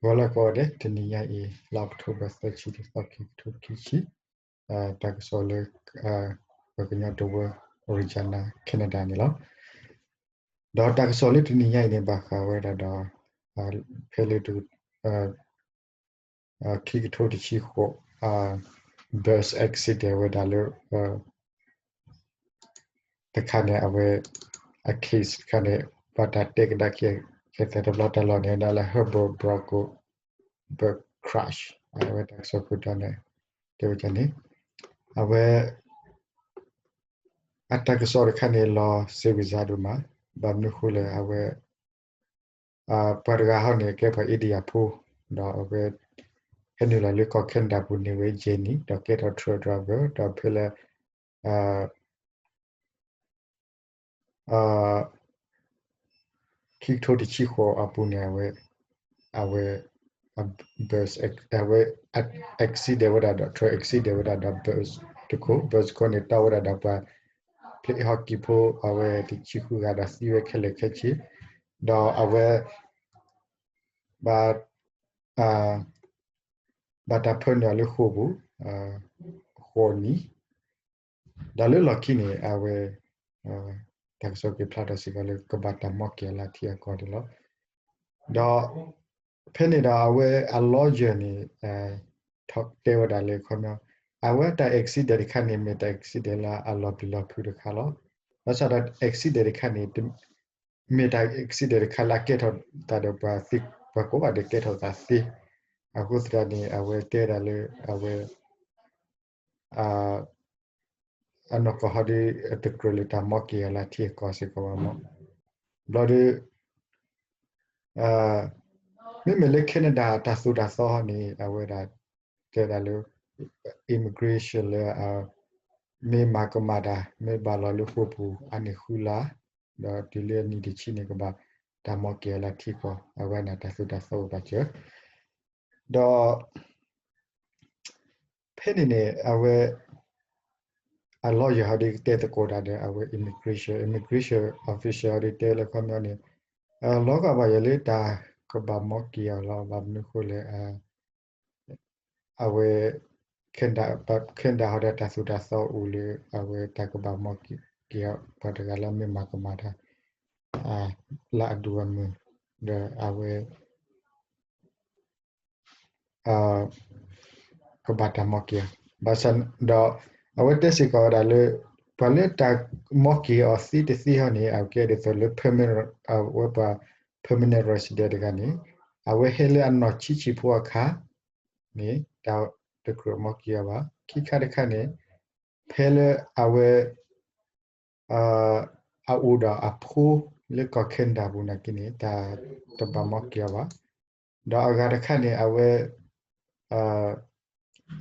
ဂီၤလၢအဂ့ၤကိးဂၤဒဲး, တနံၤညါအံၤ လါအီးကထိဘၢၣ် သၢဆံတသီ ခံကထိခံဆံ, တၢ်ကစီၣ်လၢ ပှၤကညီတဝၢ Regina Canada န့ၣ်လီၤ. ဒီးတၢ်ကစီၣ်လၢတနံၤညါအံၤန့ၣ် ဘၣ်ဃးဝဲဒၣ်ဒီး ဖဲလၢ ခံကထိတဆံဃိး bus accident ဝဲဒၣ်လၢ တခါန့ၣ် အဝဲ အ case တခါန့ၣ် ဘၣ်တၢ်တဲကဒါက့ၤ ကဲသးတဘျီတၢ်လီၢ်န့ၣ် ဒၣ်လၢ Humboldt Bronco bus crash အဝဲတၢ်ကစီၣ်ခိၣ်တီန့ၣ် တဲဝဲန့ၣ် အဝဲ အတၢ်ကစီၣ်တခါန့ၣ် လီၤစ့ဝံၤစါဒိၣ်မး, ဘၣ်မနုၤဃိလဲၣ် အဝဲ ပှၤတဂၤဟီန့ၣ် ကဲပှၤ India ဖိ, ဒီးအဝဲ ဟဲနုာ်လီၤလၢကီၢ် Canada ပူၤန့ၢ်ဝဲ Jenny ဒီးကဲထီၣ် truck driver ဒီးဖဲလၢ ခံကထိတဆံဃိးအပူၤန့ၣ် အဝဲ အဝဲ အဝဲ accident ဝဲဒၣ်ဒီး truck accident ဝဲဒၣ်ဒီး bus တခိၣ်, bus တခိၣ်န့ၣ် တီဝဲဒၣ်ဒီးပှၤ play hockey ဖိ အဝဲတဆံဃုဂၤဒီးသံဝဲခဲလၢာ်ခဲဆ့, ဒီးအဝဲ ဘၣ် ဘၣ်တၢ်ဖၢနုာ်အီၤလၢဃိာ်ပူၤ ဃိးနံၣ်, ဒီးလၢလီၢ်ခံန့ၣ် အဝဲ တၢ်ကစီၣ်က့ၤဖျါထီၣ်စ့ၢ်ကီးလၢကဘၣ်တၢ်မီက့ၤအီၤလၢအထံအကီၢ်န့ၣ်လီၤ. ဒီး ဖဲန့ၣ်ဒီးအဝဲအ lawyer န့ၣ် တဲဝဲဒၣ်လၢခီပညီ အဝဲတၢ် accident တခါန့ၣ် မ့ၢ်တၢ် accident လၢအလီၤပျံၤလီၤဖုးတခါလီၤ. ဘၣ်ဆၣ်ဒီး accident တခါန့ၣ် မ့ၢ်တၢ် accident တခါလၢအကဲထီၣ်သးဒီးပှၤသ့ ပှၤကိးဂၤဒဲးကဲထီၣ်သးသ့, အဃိသတးန့ၣ် အဝဲတဲဒၣ်လၢအဝဲ အနီၢ်ကီၢ်ဟီဒီး တကြၢးလၢတၢ်မီက့ၤအီၤလၢအထံအကီၢ်စ့ၢ်ကီးဘၣ်မး, ဘျီဒီး မ့မ့ၢ်လၢ Canada တၢ်သိၣ်တၢ်သီဟီန့ၣ် အဝဲဒၣ် တဲဒၣ်လၢ immigration လၢ မ့ၢ်မၤကမၣ်တၢ် မ့ၢ်ဘၣ်လီၤလၢဃိာ်ပူၤ အါန့ၢ်ဃုလါ, ဒီးတုၤလၢအနံၣ်တဆံန့ၣ် ကဘၣ်တၢ်မီက့ၤအီၤလၢအထံကီၢ်, အဝဲန့ၣ်တၢ်သိၣ်တၢ်သီအိၣ်ပာ်စၢၤ, ဒီး ဖဲန့ၣ်န့ၣ် အဝဲ အ lawyer ဟီဒီးတဲသကိးတၢ်ဒီး အဝဲ immigration, immigration official ဟီဒီးတဲလၢခီပညီန့ၣ် လီၤဂာ်ဘၣ်ယၤလၢတၢ်ကဘၣ်မီက့ၤအီၤလီၤ. ဘၣ်မနုၤဃိလဲၣ် အဝဲ Canada ဟီဒီးတၢ်သိၣ်တၢ်သီအိၣ်လၢ အဝဲတၢ်ကဘၣ်မီက့ၤအီၤ ပှၤတဂၤလၢအမ့ၢ်မၤကမၣ်တၢ် လၢအဒိၣ်အမုၢ် ဒီးအဝဲ ကဘၣ်တၢ်မီက့ၤအီၤ, ဘၣ်ဆၣ်ဒီး အဝဲတဲစ့ၢ်ကီးဝဲဒၣ်လၢ ပှၤလၢတၢ်မီက့ၤအီၤသ့တသ့ဟီန့ၣ် အကဲဒ်သိးလၢ ဝဲပှၤ permanent resident တဂၤန့ၣ် အဝဲဟဲလၢအနီၢ်ဆံးဆံးဖိအခါန့ၣ် တၢ်တကြၢးမီက့ၤအီၤဘၣ်. ခံခါတခါန့ၣ် ဖဲလၢအဝဲ အအိၣ်ဒီးအဖိလၢကီၢ် Canada ပူၤနာ်က့န့ၣ် တၢ်တဘၣ်မီက့ၤအီၤဘၣ်. ဒီးအဂၤတခါန့ၣ် အဝဲ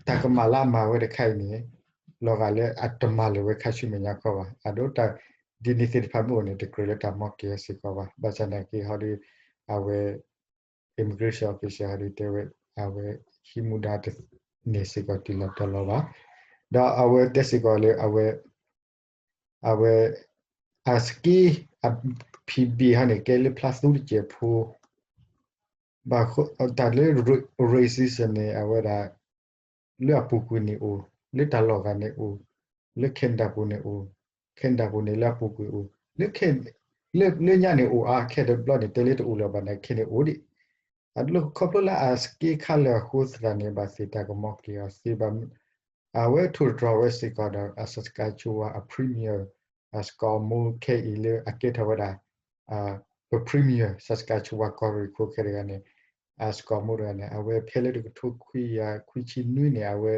တၢ်ကမၣ်လၢအမၤဝဲတခါအံၤန့ၣ် လီၤဂာ်လၢအတမၤလၢၤဝဲခါဆူမဲာ်ညါခီဘၣ်. အဒိတၢ်ဒ်န့ၣ်သ့ၣ်တဖၣ်မ့ၢ်အိၣ်န့ၣ် တကြၢးလၢတၢ်မီက့ၤအီၤစ့ၢ်ကီးဘၣ်. ဘၣ်ဆၣ်နာ်က့ဟီဒီး အဝဲ immigration officer ဟီဒီးတဲဝဲ အဝဲဟံးမူဒါတန့ၢ်စ့ၢ်ကီးတုၤလီၤတီၤလီၤဘၣ်. ဒီးအဝဲတဲစ့ၢ်ကီးလၢအဝဲ အဝဲ အ scam အ ဖံးဘ့ၣ် ဟီန့ၣ် ကဲလၢဖျါသူတစဲးဖိ ဘၣ်တၢ်လၢ racism န့ၣ် အဝဲဒၣ် လၢအပူၤကွံာ်န့ၣ်အိၣ်, လၢတၢ်လီၢ်ဂၤန့ၣ်အိၣ်, လၢ Canada ပူၤန့ၣ်အိၣ်, Canada ပူၤန့ၣ်လၢအပူၤကွံာ်အိၣ်, လၢ လၢညါန့ၣ်အိၣ်အါခဲတဘျီန့ၣ် တဲလၢတအိၣ်လၢၤဘၣ်နာ်က့န့ၣ်အိၣ်ဒံး. အလၢခီဖျိလၢအ scam ခါလၢာ်အဃိသတးန့ၣ် ဘၣ်သ့ၣ်တၢ်ကမီက့ၤအီၤသ့ဘၣ်. အဝဲထိၣ်သတြီၤဝဲစ့ၢ်ကီးဒီး အ Saskatchewan အ premier အ Scott Moe ခဲအံၤလၢအကဲထီၣ်ဝဲဒၣ် ပ premier Saskatchewan ကီၢ်ရ့ၣ်ခိၣ်ခဲတဂၤန့ၣ် အ Scott Moe တဂၤန့ၣ် အဝဲဖဲလၢတကထိခွံကယၤခွံဆံနွံန့ၣ် အဝဲ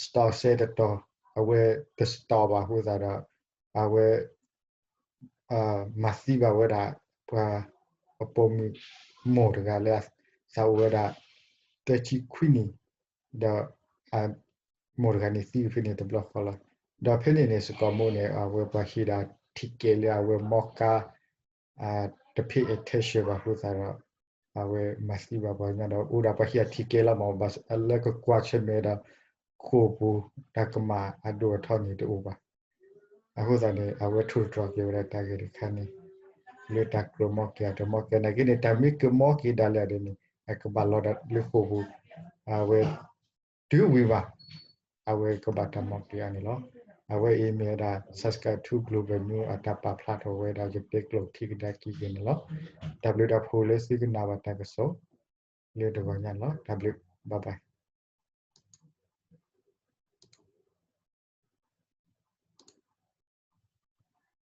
stop sign တတီၤ အဝဲတ stop ဘၣ်အဃိသတးဒီး အဝဲ မၤသံဘၣ်ဝဲဒၣ် ပှၤအပိာ်မုၣ်မိၢ်တဂၤလၢ သးအိၣ်ဝဲဒၣ် သၢဆံခွံနံၣ် ဒီး မိၢ်တဂၤန့ၣ်သံဖဲန့ၣ်တဘျီဃီလီၤ. ဒီးဖဲန့ၣ်န့ၣ် Scott Moe န့ၣ် အဝဲပှၤဟ့ၣ်ဒၣ် ticket လၢအဝဲမီကါ တ pay attention ဘၣ်အဃိသတးဒီး အဝဲမၤသံဘၣ်ပှၤကညီဒီး အိၣ်ဒၣ်ပှၤဟ့ၣ်အ ticket လီၤမး ဘၣ်လၢကကွၢ်ဆၢၣ်မဲာ်ဒီး ဃိာ်ပူၤ တၢ်ကမၣ်အဒိၣ်အထီန့ၣ်တအိၣ်ဘၣ်. အဃိသတးန့ၣ် အဝဲထိၣ်သတြီၤက့ၤဝဲဒၣ်တၢ်ဂ့ၢ်တခါန့ၣ် လၢတၢ်ကြၢးမီက့ၤအတမီက့ၤနာ်က့န့ၣ် တၢ်မ့ၢ်ကမီက့ၤဒၣ်လဲာ်ဒ်န့ၣ် အကဘၣ်လီၤဒၣ်လၢဃိာ်ပူၤ အဝဲ တုၤဝံၤဘၣ် အဝဲကဘၣ်တၢ်မၤက့ၤအီၤန့ၣ်လီၤ. အဝဲအံၤမ့ၢ်ဝဲဒၣ် Saskatoon Global News အတၢ်ပာ်ဖျါထီၣ်ဝဲဒၣ် ယတဲကျိာ်ခံကဒါက့ၤအံၤန့ၣ်လီၤ. တၢ်ဘျုးတၢ်ဖှိၣ်လၢသုကနၣ်ဘၣ်တၢ်ကစီၣ် လၢတဂီၤညါန့ၣ်လီၤ. တၢ်ဘျုး bye bye.